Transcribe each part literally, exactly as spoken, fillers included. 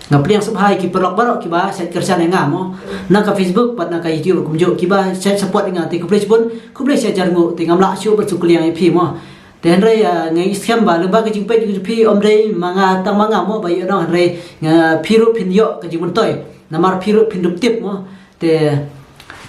Nga pdiang sngewbha ïa ki paralok baroh kiba shait kyrshan ïa nga mo, na ka Facebook bad na ka YouTube kumjuh, kiba shait support ïa nga, te khublei shibun, khublei shihajar nguh. Te ngam lah shuh ban shu kylliang ïa phi mo. Te hynrei, ah, nga ngeit skhem ba lyngba ka jingpeit ka jong phi, ym dei ma nga tang ma nga mo ba ïoh nong, hynrei nga, phi ruh phin ïoh ka jingmyntoi, namar phi ruh phin dup tip mo. Te,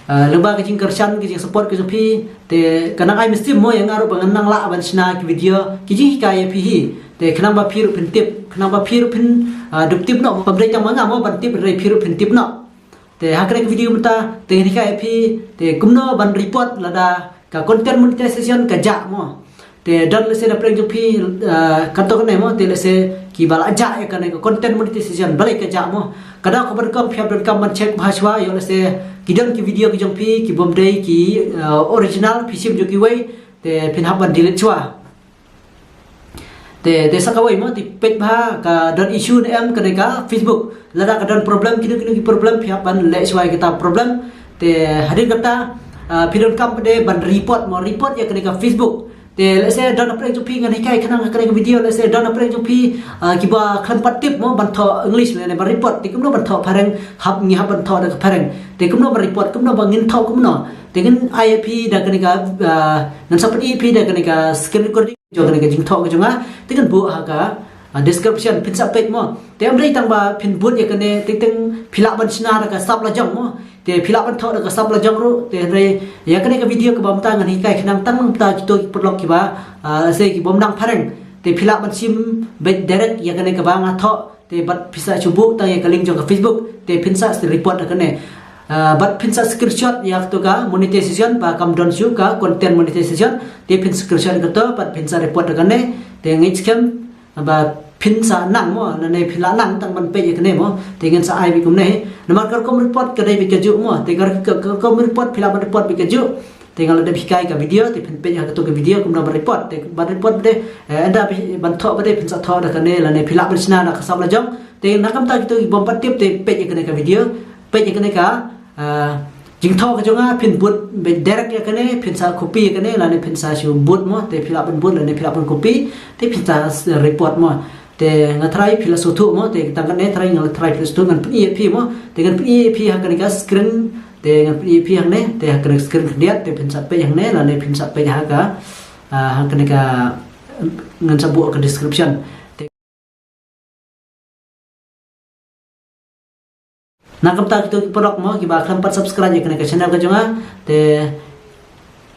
ah, lyngba ka jingkyrshan, ka jingsupport ka jong phi, te ka nang ai mynsiem mo ïa nga ruh ba ngan nang lah ban shna ki video, ki jinghikai ïa phi hi. Te khnang ba phi ruh phin tip, khnang ba phi ruh phin, ah, dup tip noh, ym dei tang ma nga mo ban tip, hynrei phi ruh phin tip noh. Te ha kane ka video mynta te ngan hikai ïa phi te kumno ban report lada ka content monetization ka jah mo. Te don lehse na pdeng jong phi, ah, katto katne mo, te lehse kiba la jah ïa kane ka content monetization, balei ka jah mo. Ka daw kaba nyngkong phi hap donkam ban check bha shuwa, ïoh lehse ki don ki video ki jong phi ki bym dei ki, ah, original, phi shim jong kiwei, te phin hap ban delete shuwa. Te, te sa kawei mo, te peit bha ka don issue ne em kane ka Facebook. Lada ka don problem, kino kino ki problem, phi hap ban leh shuwa ïa kita problem. Te hadien kata, ah, phi donkam pat de ban report mo, report ïa kane ka Facebook. Te lehse don na pdeng jong phi, ngan hikai khnang ha kane ka video, lehse don na pdeng jong phi, ah, kiba khlem pat tip mo ban thoh English lane ban report. Te kumno ban thoh phareng, hap ngi hap ban thoh da ka phareng. Te kumno ban report, kumno ban ngin thoh kumno. Te ngan ai ïa phi da kane ka, ah, ngan sa pyni ïa phi da kane ka screen recording jong kane ka jingthoh ka jong nga, te ngan buh ha ka, ah, description, phin sa peit mo. Te ym dei tang ba phin bud ïa kane, teng teng phi lah ban shna da ka sap la jong mo. Te phi lah ban thoh da ka sap la jong ruh, te hynrei ïa kane ka video kaba mynta ngan hikai khnang tang mynta kito ki paralok kiba, ah, lehse ki bym nang phareng. Te phi lah ban shim beit direct ïa kane kaba nga thoh. Te bad phin sa shu buh tang ïa ka link jong ka Facebook, te phin sa report da kane. Ah, bad phin sa screenshot ïa kato ka monetization ba kam don shuh ka content monetization, te phin screenshot kato bad phin sa report da kane. Te ngeit skhem ba phin sa nang mo, lane phi lah nang tang ban peit ïa kane mo. Te ngan sa ai beit kumne. Namar ka rukom report ka dei beit kajuh mo. Te ka, ka, ka rukom report phi lah ban report beit kajuh. Te nga la dep hikai ka video, te phin peit ha kato ka video kumno ban report. Te ban report pat de, eh, ynda phi, ban thoh pat de, phin sa thoh da kane, lane phi lah ban shna da ka sap la jong. Te na ka bynta kito ki bym pat tip, te peit ïa kane ka video, peit ïa kane ka, ah, jingthoh ka jong nga, phin bud beit direct ïa kane, phin sa copy ïa kane, lane phin sa shu bud mo, te phi lah ban bud, lane phi lah ban copy, te phin sa s-, report mo. Te nga tharai phi la sngewthuh mo, te tang kane tharai nga la tharai phi la sngewthuh, ngan pyni ïa phi mo, te ngan pyni ïa phi ha kane ka screen, te ngan pyni ïa phi hangne, te ha kane ka screen khyndiat, te phin sa peit hangne, lane phin sa peit ha ka, ah, ha kane ka, ngan sa buh ka description. Te na ka bynta kito ki paralok mo kiba khlem pat subscribe ïa kane ka channel ka jong nga, te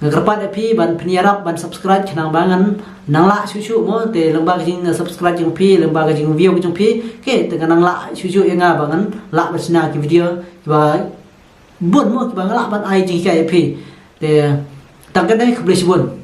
nga kyrpad ïa phi ban phin ïarap ban subscribe khnang ba ngan nang lah shuh shuh mo, te lyngba ka jing subscribe jong phi, lyngba ka jing view ka jong phi, ke te ngan nang lah shuh shuh ïa nga ba ngan lah ban shna ki video kiba bun mo, kiba nga lah ban ai jinghikai ïa phi. Te tang kane, khublei shibun.